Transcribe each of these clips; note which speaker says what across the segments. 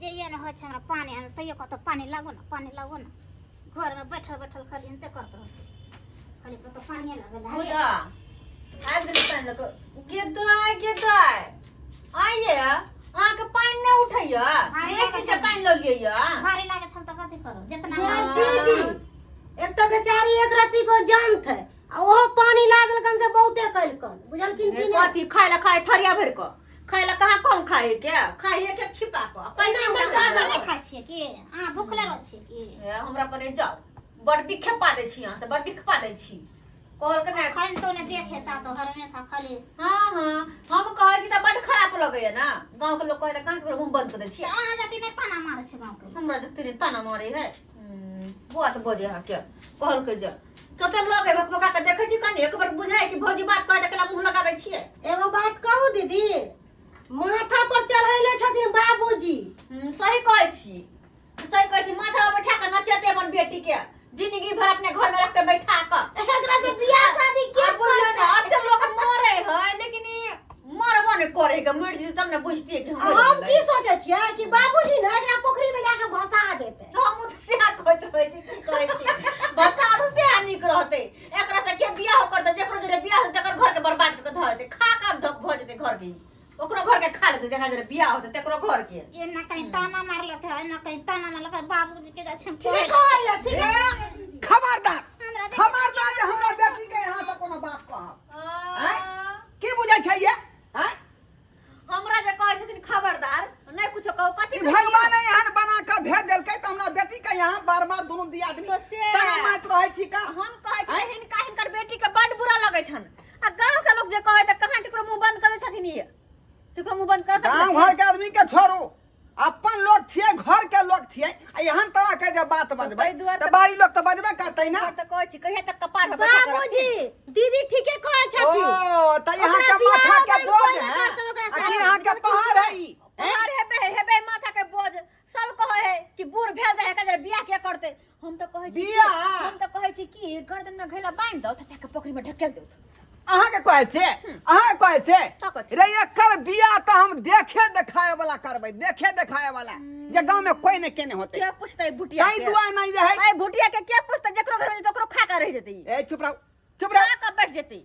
Speaker 1: जे ने होइ छै हमरा पानि आनल तैयो कहतौ पानि लागो ने, पानि लागो ने। घरमे बैठल बैठल खाली एनते करत रहत, खाली कहतौ पानिए लागल है।
Speaker 2: बुझा आबि गेलै पानि लऽ कऽ। गे दाय, गे दाय, आइये अहाँके पानि नहि उठैया?
Speaker 1: भारी
Speaker 2: एक
Speaker 1: लागै
Speaker 2: से
Speaker 1: छै।
Speaker 2: पानि लऽ लियै।
Speaker 1: भारी लागै छल तऽ कथी करू जितना
Speaker 3: यार दीदी, एक तऽ बेचारी एक रत्ती को जानत है आ ओहो पानी ला देलकन से बहुते कैलकन, बुझलखिन कि नहि?
Speaker 2: कथी खाय ला खाय थरिया भरि कऽ खाय ला, कहाँ कम खाय के, खाय के छिपा कऽ पानि
Speaker 3: नहि,
Speaker 2: नहि
Speaker 3: नहि,
Speaker 2: उठैया।
Speaker 1: नहि खाइ छियै की अहाँ? भूखले रहै छियै की?
Speaker 2: ए, हमरा पर नहि जाउ, बड़ बिखे पा दै छी अहाँ से, बड़ बिख पा दै छी। कहलक नहि।
Speaker 1: खन तो ने देखे चाहतो हमेशा खाली।
Speaker 2: हाँ हाँ, हम कहै छी तऽ बड खराब लगैया ने। गाँव के लोग कहै तऽ कहाँ ककरो मुँह बंद कऽ दै छियै?
Speaker 1: अहाँ जति नहि ताना मारै छै गाँवके।
Speaker 2: हमरा जते नहि ताना मारे है। बात बजे अहाँ के कहलकै जे कते लगे भकभका के देखै छी कनी एक बार बुझाइ कि भौजी बात कहै तऽ केना मुँह लगाबै छियै।
Speaker 3: एगो बात कहू दीदी, माथा पर चढ़ैले छथिन बाबूजी।
Speaker 2: सही कहै छी, सही कहै छी। माथा पर बैठा के नचेते अपन बेटी के जिंदगी भर अपने घर में रखते बैठा के।
Speaker 3: एकरा से बियाह शादी के
Speaker 2: आ बुझियौ ने, अते लोग मरे है लेकिन ई मरबो नहि करे के, मरि जेतै तब ने बुझतियै कि हम मरि
Speaker 3: हम
Speaker 2: गेलै।
Speaker 3: की सोचे छियै कि बाबूजी ने एकरा पोखरी में जाके भसा देते।
Speaker 2: हमहूँ तऽ सएह कहैत रहै छी। की कहै छी, बस आरो सएह नीक रहतै। एकरा से के बियाह करतै? जेकरो जोरे बियाह होतै तेकर घर के बर्बाद कऽ के धऽ देतै, खा कऽ धऽ भऽ जेतै घर के, ई ओकरो घर के खा लेतै। जेकरा जोरे बियाह होतै तेकरो घर के।
Speaker 1: एना कहीं ताना मारलक है, एना कहीं ताना मारलक है। बाबूजी के जाइ छै हम
Speaker 3: ठीक
Speaker 1: कहै।
Speaker 3: कहैया, ठीक है।
Speaker 4: खबरदार,
Speaker 1: हमरा देख।
Speaker 4: खबरदार जे हमरा बेटी के यहाँ से कोनो बात कहब। आँय? की बुझै छै ये, आँय?
Speaker 2: हमरा जे कहै छथिन खबरदार, नहि कुछो कहू, कथी
Speaker 4: ई
Speaker 2: कहै?
Speaker 4: भगवान एहन बना के भेज देलकै तऽ हमरा बेटी के यहाँ बार बार दुनू दियादनी
Speaker 2: तो से-
Speaker 4: ताना मारैत रहै छी का?
Speaker 2: हम कहै छी
Speaker 4: आँय?
Speaker 2: हिनका हिनकर बेटी के बड बुरा लगै छनि आ गांव के लोग जे कहै तऽ कहाँ केकरो मुंह बंद करै छथिन? ई केकरो मुंह बंद कर सकै
Speaker 4: गाँव
Speaker 2: छथिन?
Speaker 4: घर के आदमी के छोड़ू, अपन लोग छियै, घर के लोग छियै आ एहन तरह के जे बात बजबै
Speaker 2: ताहि दुआरे
Speaker 4: तऽ
Speaker 2: तऽ-
Speaker 4: बाहरी लोग तऽ बजबे करतै ने।
Speaker 2: तऽ कहै छी कहिया तक कपार पर बैठा के
Speaker 3: बाबूजी,
Speaker 2: रखथिन?
Speaker 3: दीदी ठीके कहै छथिन।
Speaker 4: ओ तऽ यहाँ
Speaker 3: ओकरा
Speaker 4: के
Speaker 3: बियाह
Speaker 4: माथा के
Speaker 3: होतै,
Speaker 4: बोझ
Speaker 3: कोइ नहि
Speaker 4: है
Speaker 3: करतै ओकरा
Speaker 4: आ कि
Speaker 3: साथ।
Speaker 4: यहाँ के पहाड़ है ई?
Speaker 2: पहाड़ हेबे हेबे माथा के बोझ। सब कहै है कि बूढ़ भेल जाय है, कजर बियाह किया करतै? हम तऽ कहै छी
Speaker 4: बियाह?
Speaker 2: हम तऽ कहै छी कि गर्दन में घैला बान्हि दौ तऽ जाके पोखरि में ढकेल दौ।
Speaker 4: अहाँके कहै से, अहाँके कहै से?
Speaker 2: तऽ कथी?
Speaker 4: रे, एकर बियाह तऽ हम देखे देखाए वाला करबै, देखे देखाए वाला जे गाँव में कोई नहि केने होतै।
Speaker 2: के पूछतै भुटिया
Speaker 4: ताहि
Speaker 2: के?
Speaker 4: दुआरे नहि रहै।
Speaker 2: ऐ भुटिया के के पूछतै? जकरो घर में जेतै ओकरो खा के रहि जेतै ई।
Speaker 4: ए, चुप रहू, चुप रहू।
Speaker 2: खा के बैठ जेतै।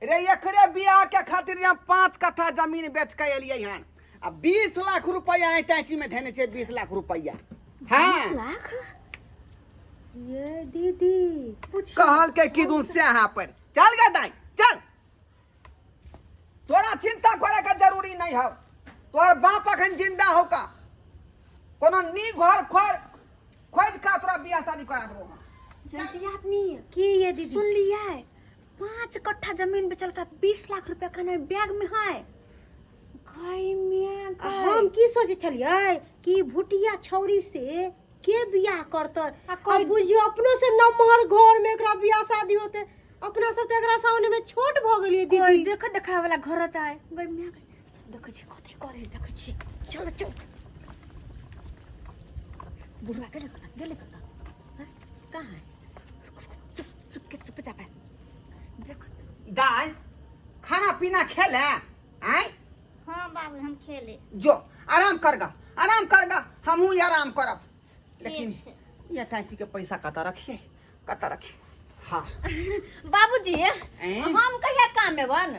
Speaker 4: रे, एकरे बियाह के खातिर हम 5 कट्ठा जमीन बेच के एलियै हन आ 20 लाख रुपया अटैची में धेने छै, 20 लाख रुपया। हाँ।
Speaker 2: 20 लाख?
Speaker 3: ये दीदी।
Speaker 4: कहल के कि दून से यहाँ पर चल गे दाई, चल। तोरा चिंता करे के जरूरी नहीं हो, तोहर बाप अखन जिंदा हो का कोनो नी घर खोर खोज का तोरा बियाह शादी करा देबो हम।
Speaker 2: जल्दी आदमी।
Speaker 3: की ये दीदी?
Speaker 2: सुन लियै, 5 कट्ठा जमीन बेचल का 20 लाख रुपया खाना बैग में है। गई मियां
Speaker 3: आ
Speaker 2: गई।
Speaker 3: हम की सोचे छलियै कि भुटिया छौरी से के बियाह करतै?
Speaker 2: आ
Speaker 3: आ
Speaker 2: कोई-
Speaker 3: बुझियो अपनो से नमहर घर में एकरा बियाह शादी होते। अपना सब तऽ एकरा सामने में छोट भऽ गेलियै
Speaker 2: कोई
Speaker 3: दीदी।
Speaker 2: देख देखावे वाला घर होता है। गई मियां गई, देखै छी कथी करे, देखै छी। चलो चल, बुढ़वा गेले कतऽ, गेले कतऽ? हैं? कहाँ है? चुप चुप के चुप जा देखो।
Speaker 4: दाई, खाना पीना खेले आय?
Speaker 1: हाँ बाबू, हम खेले।
Speaker 4: जो आराम करगा, आराम करगा, हमहूँ आराम करब, लेकिन
Speaker 1: ठीक छै।
Speaker 4: ये कैंची के पैसा कतऽ रखिए, कतऽ रखिए? हाँ।
Speaker 2: बाबूजी।
Speaker 4: ऐं?
Speaker 2: हम कहिया काम एबन?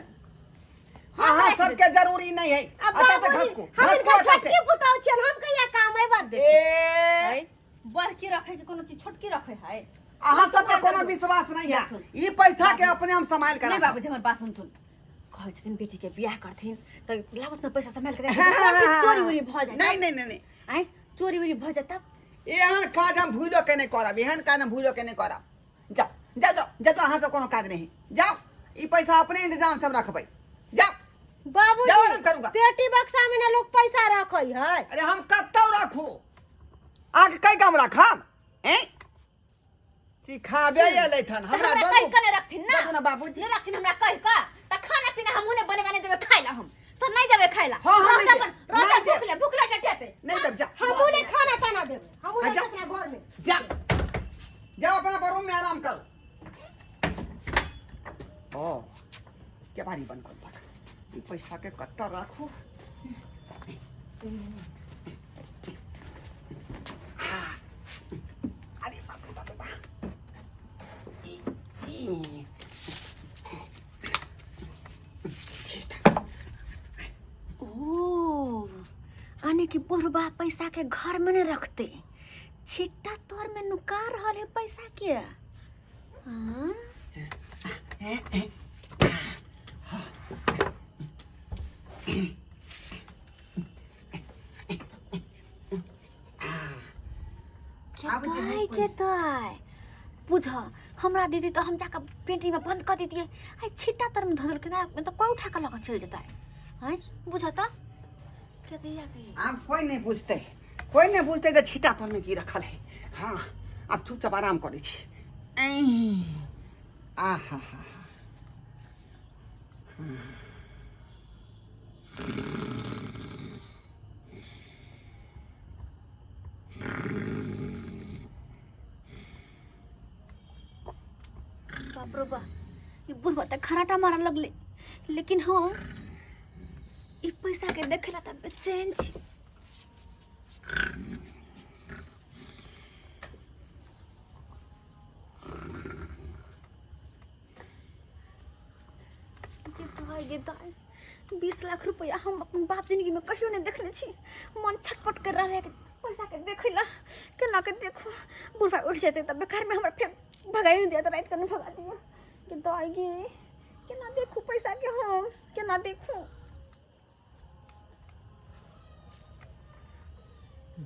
Speaker 4: अहाँ सबके जरूरी नहीं है।
Speaker 3: अब
Speaker 4: अतः से
Speaker 3: बाबूजी,
Speaker 4: घसकू,
Speaker 3: हम
Speaker 4: घसकू
Speaker 3: हिनकर
Speaker 4: अतः से।
Speaker 3: छोटकी पुतहु छियनि, हम कहिया काम अयबन?
Speaker 4: ए।
Speaker 2: बड़की रखे के कोनो चीज छोटकी रखे है?
Speaker 4: अहाँ सबके कोनो विश्वास नहीं है। ई पैसा के अपने हम संभाल के
Speaker 2: नहीं।
Speaker 4: राखब।
Speaker 2: बाबूजी, हमर बात सुनथुन। कहै छथिन बेटी के बियाह करथिन तऽ लाबत ने पैसा संभाल के राखि, चोरी उरी भऽ जाय।
Speaker 4: नहीं नहीं नहीं नहीं।
Speaker 2: आँय, चोरी उरी भऽ जाय तब?
Speaker 4: एहन काज हम भूलो के नहीं करब, एहन काज हम भूलो के नहीं करब। जाओ जाओ जाओ जाओ, अहाँ से कोनो काज नहीं। जाओ, ई पैसा अपने इंतजाम से हम रखबै। जाओ।
Speaker 3: बाबूजी,
Speaker 4: जाओ, आराम करूंगा।
Speaker 3: पेटी बक्सा में ना लोग पैसा रखै है।
Speaker 4: अरे, हम कतौ राखू, आके कई काम रखब? हैं, सिखाबे एलै थन हमरा।
Speaker 2: हमरा
Speaker 4: दू
Speaker 2: कहि कऽ नहि रखथिन ना।
Speaker 4: दू ना बाबूजी।
Speaker 2: नहि रखथिन हमरा कहि कऽ तऽ खाना पीना हमहूँ नहि बनेबा, नहि देबै खाइ ला, हम सब नहि देबै खाइ ला।
Speaker 4: हाँ, हाँ,
Speaker 2: रहत
Speaker 4: नहि देब,
Speaker 2: अपन रहत।
Speaker 4: नहि देब।
Speaker 2: भूखले भूखले टटेतै।
Speaker 4: नहीं देब, जा।
Speaker 3: हमहूँ नहि खाना ताना देबै, हमहूँ
Speaker 4: आ,
Speaker 3: जाइ
Speaker 4: जा।
Speaker 3: छी अपना घर में।
Speaker 4: जा जाओ, अपना रूम में आराम करो। ओ के बारी बंद कर तक ई पैसा के कत्ता राखू?
Speaker 1: माने कि बुढ़बा पैसा के घर में नहीं रखते, छिट्टा तर में नुका रहल है पैसा के। हाँ?
Speaker 4: आब जे
Speaker 1: केतै केतै बुझ हमरा दीदी तो हम जाकर पेंटी में बंद कर दीतिए। आई छिट्टा तर में धऽ देलकै ना, तो कोई उठा के लऽ के चलि जेतै। हैं बुझ त केतैया के
Speaker 4: आब कोई नहीं बुझतै, कोई नहीं बुझतै जे छिट्टा तर में की रखल है। हाँ आब चुपचाप आराम करै छी। आ हा हा।
Speaker 1: बाप रे बा, ई बुढ़वा त खराटा मारऽ लगले, लेकिन हम ई पैसा के देखे ला त बेचैन छी। गे दाइ गे दाइ, 20 लाख रुपया हम अपन बाप जिंदगी में कहियो नहीं देखने छी। मन छटपट कर रहा है कि पैसा के देखे ला केना के देखू। बुढ़वा उठ जेतै तऽ बेकार में हमरा फेर भगाई नहीं दिया तऽ राति के नहीं भगा दिया। गे दाइ गे, केना देखू पैसा के, हम केना देखू।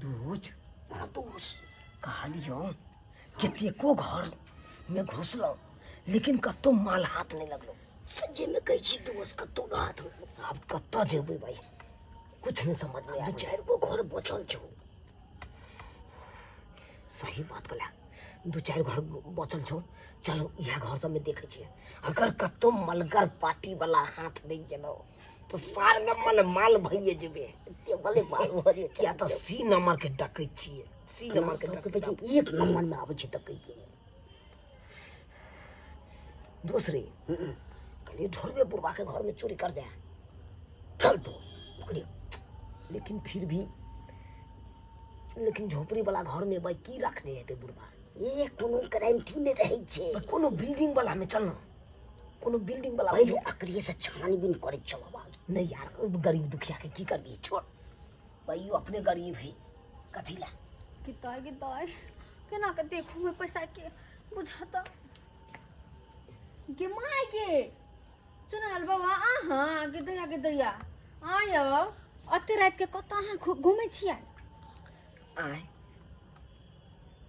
Speaker 5: दोस्त दोस्त कहलियो कतेको घर में घुसलो लेकिन कतौ माल हाथ नहीं लगलो।
Speaker 6: सच्चे में कहै छी दोस्त कतौ न हाथ लगलो।
Speaker 5: आब कतऽ जेबै भाई, कुछ नहीं समझ में
Speaker 6: दू चारि गो घर बचल छौ।
Speaker 5: सही बात कहला, दू चारि घर बचल छौ। चलो इएह घर सबमे देखै छियै, अगर कतौ मलगर पार्टी वाला हाथ लागि गेलौ तऽ सार नंबर माल भइए जेबै।
Speaker 6: एते भले माल भऽ जेतै।
Speaker 5: किया तऽ सी नंबर के डकैत छियै, सी नंबर के
Speaker 6: सबके
Speaker 5: डकैत।
Speaker 6: कहै छै, एक नंबर में आबै छै डकैत।
Speaker 5: दोसरे कहलियै ढोरबे बुढ़बा के घर में चोरी कर दे,
Speaker 6: चल तो ओकरे।
Speaker 5: लेकिन फिर भी लेकिन झोपड़ी वाला घर में भाई की रखने हेतै बुढ़बा?
Speaker 6: ए कोनो गारंटी नहि रहै छै।
Speaker 5: कोनो बिल्डिंग वाला में चल ना, कोनो बिल्डिंग वाला
Speaker 6: पहिले अकरे से छानबीन करै चलब।
Speaker 5: नहीं यार, गरीब दुखिया के की करबी, छोड़ भाई, यो अपने गरीब है कथी ला।
Speaker 1: गे दाइ गे दाइ, केना के देखू मैं पैसा के, बुझा त गे my गे चुनल बाबा। अहाँ गे दैया गे दैया आयो, अते राति के कतऽ अहाँ घुमै छियै?
Speaker 5: आय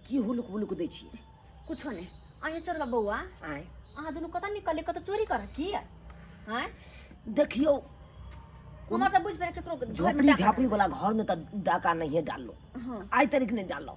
Speaker 5: की हुलुक हुलुक दै छियै?
Speaker 1: कुछो नहि। आइयो चल बौआ।
Speaker 5: आय
Speaker 1: अहाँ दुनू कतऽ निकलली, कतऽ चोरी करऽ की? आँय
Speaker 5: देखियौ
Speaker 1: हमरा तऽ बुझि पड़ै केकरो घर में
Speaker 5: झोपड़ी
Speaker 1: डाका
Speaker 5: झापड़ी वाला घर में तऽ डाका नहिए डाललो।
Speaker 1: हाँ।
Speaker 5: आइ तारीख नहि डाललो।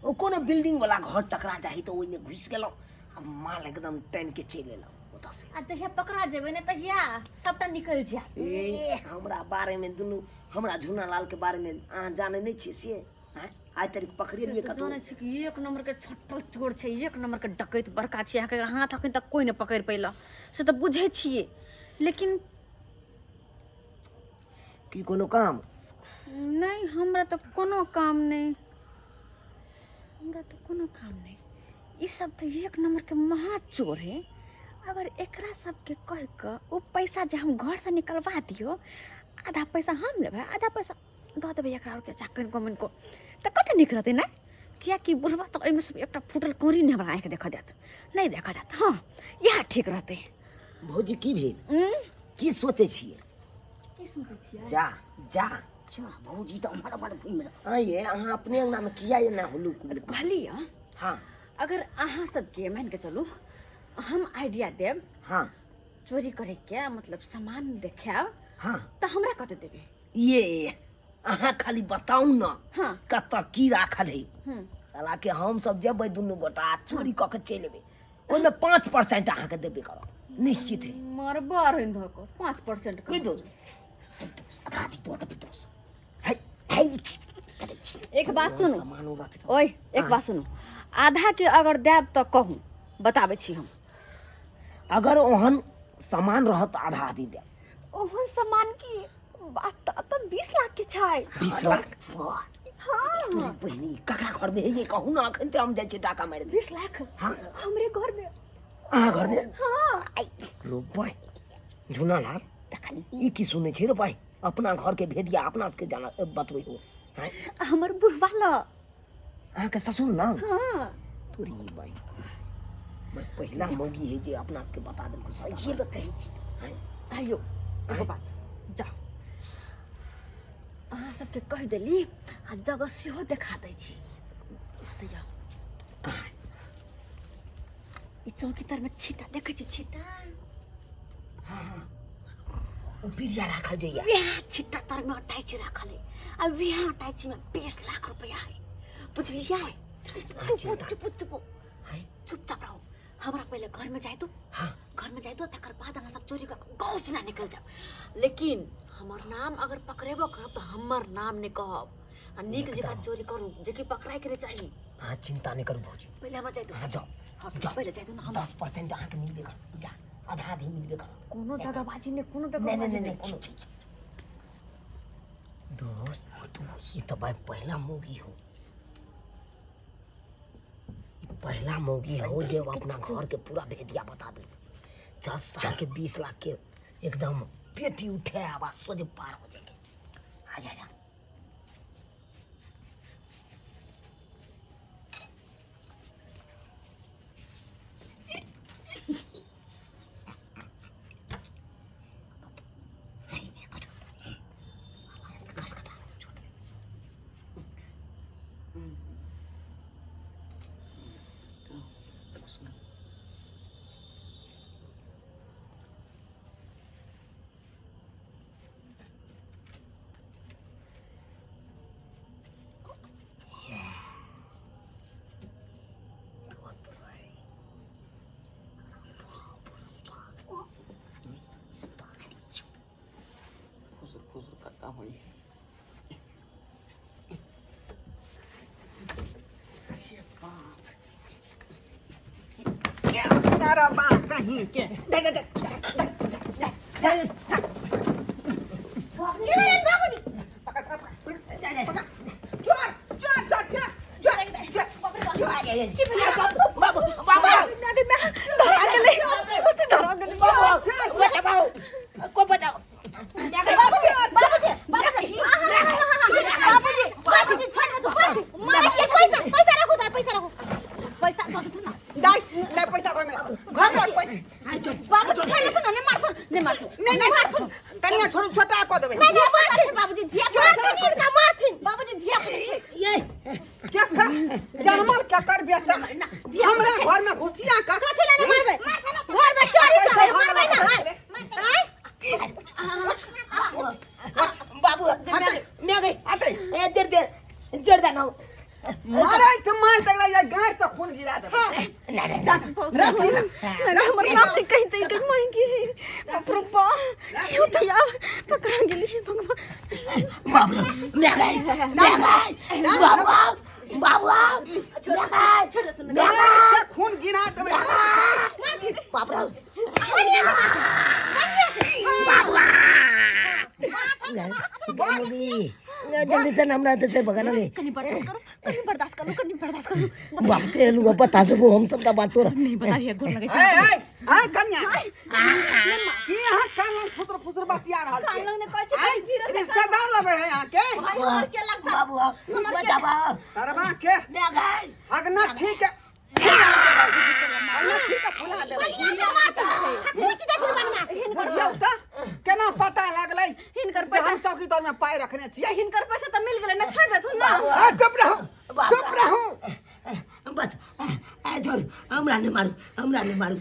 Speaker 5: ओ कोनो बिल्डिंग वाला घर टकरा जाही तऽ ओहिमे घुसि गेलहुँ आ माल एकदम टानि के चलि एलहुँ ओतऽ से।
Speaker 1: आ जहिया पकड़ा जेबै ने तहिया सबटा निकलि जायत।
Speaker 5: ए हमरा बारे में दुनू, हमरा झूना लाल के बारे में अहाँ जानै नहि छियै से? आँय आइ तारीख पकड़ेलियै
Speaker 2: से तऽ
Speaker 5: कतौ?
Speaker 2: जानै छी कि एक नंबर के छट्टल चोर छै, एक नंबर के डकैत बड़का छै। अहाँके हाथ अखन तक कोइ नहि पकड़ि पैलक, से तऽ बुझै छियै, लेकिन
Speaker 5: की कोनो काम
Speaker 1: नहि? हमरा तऽ कोनो काम नहि, हमरा तऽ कोनो काम नहि। ई सब तऽ एक नंबर के महा चोर है। अगर एकरा सबके कहि कऽ ओ पैसा जे हम घरसँ निकलवा दियौ, आधा पैसा हम लेबै, आधा पैसा दऽ देबै एकरा आरके चाकन को तऽ कते नीक रहतै ने? किएकि बुढ़बा तऽ ओहिमे सब एकटा फूटल कौड़ी नहि हमरा आँखि देखऽ देत, नहि देखऽ देत। हँ इएह ठीक रहतै।
Speaker 5: भौजी की भेल, की सोचै छियै?
Speaker 1: की सोचै छियै?
Speaker 5: जा जा
Speaker 6: जा भौजी तऽ उम्हर उम्हर घुमि रहल।
Speaker 5: आँय ये, अहाँ अपने अंगना में किया एना हुलुक हुलुक?
Speaker 2: कहलियै।
Speaker 5: हाँ।
Speaker 2: अगर अहाँ सबके मानि के चलू हम आइडिया देब।
Speaker 5: हाँ।
Speaker 2: चोरी करे के मतलब सामान देखायब।
Speaker 5: हाँ।
Speaker 2: तऽ हमरा कते देबै?
Speaker 5: ये अहाँ खाली बताउ न।
Speaker 2: हाँ।
Speaker 5: कतऽ की राखल है। साला के हम सब जेबै दुनू गोटा चोरी कऽ के चलि एबै, ओहिमे 5% अहाँके देबे करब निश्चित है।
Speaker 2: मरबा रहनि धऽ कऽ 5%
Speaker 5: कोई दोस्त
Speaker 6: आधा दी तो देबै दोस्त।
Speaker 5: है
Speaker 6: है करै छी।
Speaker 2: एक बात सुनू।
Speaker 5: सामान रहतै तऽ-
Speaker 2: ओए एक बात सुनू, आधा के अगर देब तऽ कहू, बताबै छी हम।
Speaker 5: अगर ओहन सामान रहत तऽ आधा आधी देब।
Speaker 1: ओहन सामान की बात तऽ 20 लाख के छै।
Speaker 5: 20 लाख?
Speaker 1: हाँ।
Speaker 5: तोरी बहिनी ककरा घर में है ये कहू ना, अखन ते हम जाइ छियै डाका मारि।
Speaker 1: 20 लाख?
Speaker 5: हाँ।
Speaker 1: हमरे घर में।
Speaker 5: अहाँ घर में?
Speaker 1: हाँ।
Speaker 5: रो भाई झूना लाल, ई की सुनै छी रो भाई? अपना घर के भेदिया अपना सबके जाना बतबै हो आँय?
Speaker 1: हमर बुढ़वा ल
Speaker 5: अहाँके ससुर ना
Speaker 1: हाँ
Speaker 5: तोरी भाई बड़ पहिला मौगी है जे अपना सबके बता देलको सब
Speaker 6: सही बात कहै छी
Speaker 5: आँय?
Speaker 1: आइयो एगो बात जाओ अहाँ सबके कहि देली आ जगह सेहो देखा दै छी तऽ जाउ
Speaker 5: कहाँ
Speaker 1: ई चौकी तर में छीटा देखै छी छीटा
Speaker 5: ओ बिरिया राखल जइया
Speaker 1: वएह छिट्टा तर में अटैची राखल है आ वएह अटैची में 20 लाख रुपया है बुझलियै चुप
Speaker 5: चिंता
Speaker 1: चुप चुप
Speaker 5: आँय?
Speaker 1: चुपचाप रहो हमरा पहले घर में जाय दो
Speaker 5: हाँ
Speaker 1: घर में जाय दो तकर बाद अहाँ सब चोरी कऽ गाँव से ना निकल जाओ लेकिन हमर नाम अगर पकड़ेबो करब तऽ हमर नाम नहीं कहब आ नीक जकाँ चोरी करू जेकि पकड़ाय के नहीं चाही
Speaker 5: अहाँ चिंता नहीं करू भौजी
Speaker 1: पहले हमरा जाय दो
Speaker 5: अहाँ जाओ
Speaker 1: हाँ
Speaker 5: जाओ।
Speaker 1: पहले जाय दो ना हमरा
Speaker 5: 10% अहाँके मिलबे करत जा आधा आधी मिलबे करत
Speaker 1: कोनो दगाबाजी नहीं कोनो
Speaker 5: नहीं नहीं
Speaker 1: दगाबाजी
Speaker 5: नहीं
Speaker 1: नहीं
Speaker 5: नहीं कोनो दोस्त ई तो भाई पहला मौगी हो ई पहला मौगी हो जे अपना घर के पूरा भेदिया बता दे 10 साल के 20 लाख के एकदम पेटी उठे आवाज सोझे पार हो जाएंगे। आ जा जा।
Speaker 4: खुसुर खुसुर कत्ता होई अरे बाप क्या सारा बाप कहीं के
Speaker 5: दे दे दे दे
Speaker 3: की भेलनि बाबूजी?
Speaker 4: पकड़ पकड़ पकड़ चोर चोर चोर चोर चोर चोर।
Speaker 5: की भेलै बाबू बाबू
Speaker 1: धरा गेलै धरा गेलै
Speaker 5: बाबू बचाओ को बचाओ।
Speaker 3: बाबूजी, बाबूजी, बाबूजी, बाबूजी, छोड़ दे तू। मारे के पैसा, पैसा रखू दा, पैसा रखू। पैसा दऽ देथुन ना।
Speaker 4: नहीं नहीं, पैसा घर में रखो, घर में रखो पैसा।
Speaker 1: बाबूजी, छोड़ देथुन ना, नहीं मारथुन, नहीं मारथुन।
Speaker 4: नहीं नहीं, कनिया छोड़ू, छोटा कऽ देबै।
Speaker 3: नहीं, नहीं, मारथिन बाबूजी, धिया मारथिन, हिनका मारथिन।
Speaker 1: बाबूजी, धिया पुता छै।
Speaker 5: ये
Speaker 4: क्या कर जनमल क्या कर बेटा हमरा घर में घुसिया का
Speaker 3: कथी लए नहि मारबै? घर में चोरी करै, मारबै ना, आँय?
Speaker 5: बाबू
Speaker 4: आते
Speaker 5: मैं गई
Speaker 4: आते
Speaker 5: ए जर दे जर दे ना।
Speaker 4: मारै त मार तक जा गाय से खून गिरा देबै।
Speaker 5: ना ना ना।
Speaker 4: रस्सी ना।
Speaker 1: हमर नाम नहीं कहीं तक महंगी है बाप रे बा की होता यार पकड़ा गेली हे भगवान।
Speaker 5: बाबू मैं गई मैं गई बाबू बाबू मैं गई।
Speaker 1: छोड़ दे सुन।
Speaker 4: गाय से खून गिरा देबै।
Speaker 5: बाप रे बाबू जल्दी से हमरा दे भगवान ने।
Speaker 1: कनी बर्दाश्त करो, कनी बर्दाश्त करो, कनी बर्दाश्त करो।
Speaker 5: बाप के लूगा बता देबो हम सबटा बात तोरा।
Speaker 1: नहीं बता गोर लगे।
Speaker 4: ए ए ए कन्या, की अहाँ कान लग फुसर फुसर बतिया रहल
Speaker 1: कान
Speaker 4: छियै?
Speaker 1: लग ने कहै छै,
Speaker 4: आँय,
Speaker 1: धीरे से।
Speaker 4: रिश्तेदार लगे है अहाँ के?
Speaker 1: भाई, हमर के लगता?
Speaker 5: बाबू बचाबा।
Speaker 4: सरबा के
Speaker 5: मैं गई।
Speaker 4: हगना ठीक है, हगना ठीक है, फुला देबै।
Speaker 3: बढ़ियाँ से मारथिन। पूछि देथिन बढ़ियाँ से।
Speaker 4: बुझियौ तऽ केना पता लागलै
Speaker 1: हिनकर
Speaker 4: जे
Speaker 1: पैसा
Speaker 4: हम चौकी तर में पाइ रखने छियै?
Speaker 1: हिनकर पैसा तऽ मिल गेलै ना, छोड़ देथुन ना।
Speaker 4: आ, चुप रहू, चुप रहू।
Speaker 5: बच ए छोड़, हमरा नहि मारू, हमरा नहि मारू,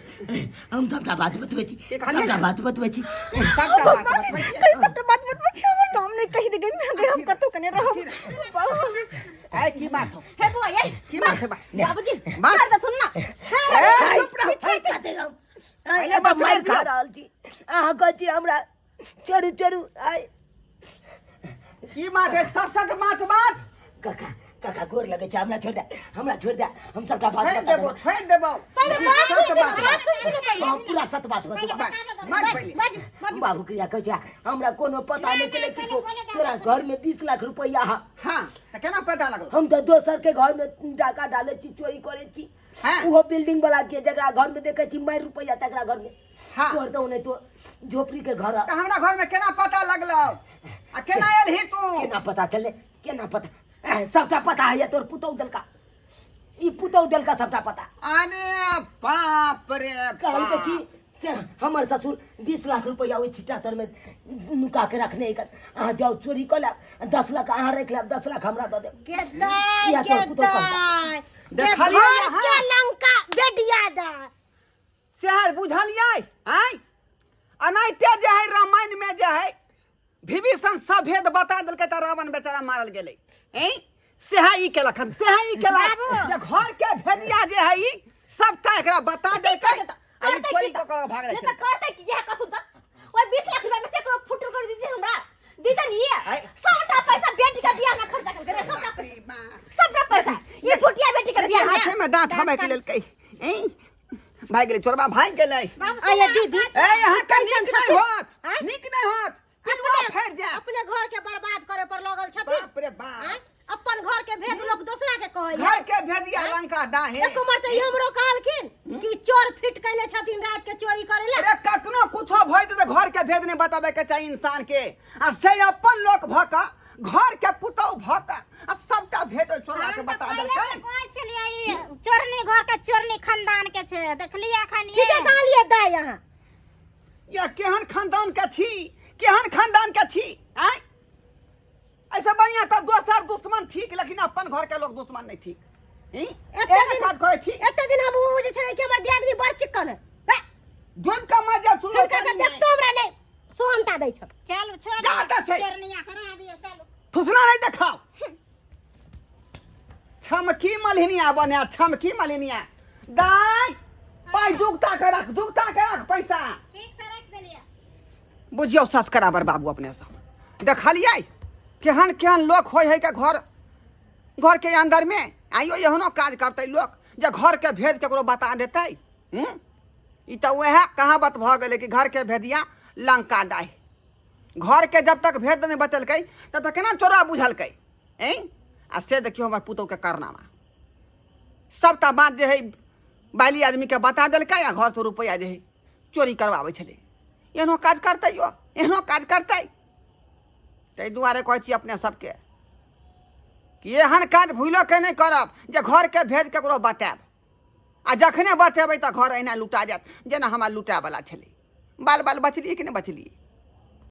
Speaker 5: हम सबटा बात बतबै छी।
Speaker 4: की कहलियै?
Speaker 5: सबटा बात बतबै छी।
Speaker 4: सबटा बात बतबै छियै।
Speaker 1: कहीं सबटा बात बतबै छी, हमर नाम नहीं कही दे गई मैं गई, हम कतौ कने रहब बाबू।
Speaker 4: ए की बात हो?
Speaker 1: हे बुआ ये
Speaker 4: की बात है बा?
Speaker 1: बाबूजी
Speaker 4: बात।
Speaker 1: छोड़ देथुन ना।
Speaker 4: ए, चुप रहू।
Speaker 5: कते हम
Speaker 4: पहिले
Speaker 5: मारि
Speaker 4: बतबै
Speaker 5: खा
Speaker 4: दियौ।
Speaker 5: रहल छी, अहाँ कहै छी हमरा चढ़ू चढ़ू आइ।
Speaker 4: की बात है? सच सच बात बात।
Speaker 5: काका काका गोर लगै छै, हमरा छोड़ दे, हमरा छोड़ दे, हम सबटा बात
Speaker 4: छोड़ि
Speaker 5: बता
Speaker 4: देबो
Speaker 5: देबो।
Speaker 4: छोड़ि देबो,
Speaker 3: पहिले बात
Speaker 4: सच
Speaker 3: सुनि,
Speaker 4: बात।
Speaker 3: बात सुनि ने पहिले।
Speaker 5: हाँ, पूरा सत बात बतबा।
Speaker 4: बात बात पहिले।
Speaker 3: बाजू।
Speaker 5: बाबू क्रिया कहै छै हमरा कोनो पता नहि चलै कि
Speaker 3: पहिले बोले दे।
Speaker 5: तोरा घर में 20 लाख रुपया है।
Speaker 4: हाँ, तऽ केना पता लगल?
Speaker 5: हम तऽ दोसर के घर में डाका डाले छी, चोरी करे छी। उहो बिल्डिंग वाला के, जकरा घर में देखे छी मारि रुपया तकरा घर में। तोहर तऽ ओनाहितो झोपड़ी के घर है।
Speaker 4: तऽ हमरा घर में केना पता लगलो? आ केना आयल ही तू?
Speaker 5: केना पता चलले, केना पता? सबटा पता है तोर पुतौ देलका, ई पुतौ देलका सबटा पता।
Speaker 4: अरे बाप रे
Speaker 5: कहलकै
Speaker 4: बाप।
Speaker 5: कि से हमर ससुर 20 लाख रुपया ओहि छिट्टा तर में नुका के रखने है, अहाँ जाओ चोरी कऽ लेब, 10 लाख अहाँ रख लेब, 10 लाख हमरा दऽ देब।
Speaker 3: गे दाय,
Speaker 5: इएह
Speaker 3: गे
Speaker 5: तोहर पुतहु कहलका।
Speaker 3: दाय, गे
Speaker 4: देखलियै
Speaker 3: घर
Speaker 4: अहाँ?
Speaker 3: के लंका बेडिया दाय।
Speaker 4: सेहर बुझलियै आँय? अनाहिते जे है रामायण में जे है विभीषण सब भेद बता देलकै तऽ रावण बेचारा मारल गेलै। ऐं सेहा ई केलक हन, सेहा ई केलक जे घर के भेदिया जे है ई सबटा एकरा बता देलकै आ ई चोरी कऽ कऽ भागल
Speaker 2: नहीं
Speaker 4: छलै।
Speaker 2: तो करते की यह कथु त ओइ 20 लाख रुपया में से करो फुटुर कर दीदी हमरा दीदी नहीं है।
Speaker 4: आय।
Speaker 2: सबटा पैसा बेटी का बियाह में खर्चा कर दे, सबटा
Speaker 4: बाप रे बाप।
Speaker 2: सबटा पैसा ये भुटिया बेटी का बियाह में।
Speaker 4: हाथे में दांत हमें लेलकै। ऐं भागि गेलै चोरबा, भागि गेलै।
Speaker 3: आया दीदी।
Speaker 4: ए यहाँ के नीक नहीं होत, नीक नहीं होत, पिलुआ फैर जायत।
Speaker 3: अपने घर के बर्बाद करे पर लगल छथिन।
Speaker 4: बाप रे बाप।
Speaker 3: आँय? अपन घर के भेद लोग दोसरा के कहै है।
Speaker 4: घर के भेदिया लंका डाहे।
Speaker 3: एक उमर तऽ ई हमरो कहलखिन कि चोर फिट कैले छथिन रात के चोरी करे ला।
Speaker 4: अरे कतनो कुछो भय तऽ घर के भेद नहीं बताबे के चाही इंसान के, आ से अपन लोक भऽ कऽ घर के पुतहु भऽ कऽ आ सबटा भेद ओहि चोरबा के बता देलकै।
Speaker 7: कहै छलियै ई चोरनी घर के चोरनी खानदान के छै, देखलियै एखन
Speaker 3: ठीके कहलियै दाइ अहाँ।
Speaker 4: या केहन खानदान के छी, केहन खानदान के छी आँय? ऐसे बढ़िया तऽ दोसर दुश्मन ठीक, लेकिन अपन घर के लोग दुश्मन नहीं ठीक। ई?
Speaker 3: एते
Speaker 4: एहने
Speaker 3: दिन
Speaker 4: काज करै छी।
Speaker 3: एते दिन हम ओ जे छलै कि हमर दियादनी बड़ चिक्कन है। हे,
Speaker 4: डूबि कऽ मरि जायब सुनलो
Speaker 3: हुनका के देखतो हमरा नहि सोहनता दै छ।
Speaker 7: चलू छोड़
Speaker 4: जा एतऽ से।
Speaker 7: चोरनिया करा दियौ, चलू।
Speaker 4: थुथना नहीं देखाओ। छमकी मलहिनिया बने, छमकी मलहिनिया। दाय पाइ जुगता के रख, जुगता के रख पैसा।
Speaker 7: ठीक से रख देलियै।
Speaker 4: बुझियौ सस्कराबर बाबू अपने सब देखलियै केहन केहन लोक होइ है के घर घर के अंदर में आइयो एहनो काज करतै लोक जे घर के भेद केकरो बता देतै। ई तऽ वएह कहावत भऽ गेलै कि घर के भेदिया लंका डाहि। घर के जब तक भेद नहि बतेलकै तब तक केना चोरा बुझलकै? ऐं आ से देखियौ हमर पुतोहु के कारनामा, सबटा बात जे है बाली आदमी के बता देलकै आ घर से रुपैआ जे है चोरी करवाबै छलै। एहनो काज करतै यो, एहनो काज करतै। ताहि दुआरे कहै छी अपने सबके कि एहन काज भूलो के नहि करब जे घर के भेद केकरो बतायब, आ जखने बतेबै तऽ घर एहिना लुटा जायत जेना हमरा लुटायवला छलै। बाल बाल बचलियै कि नहि बचलियै?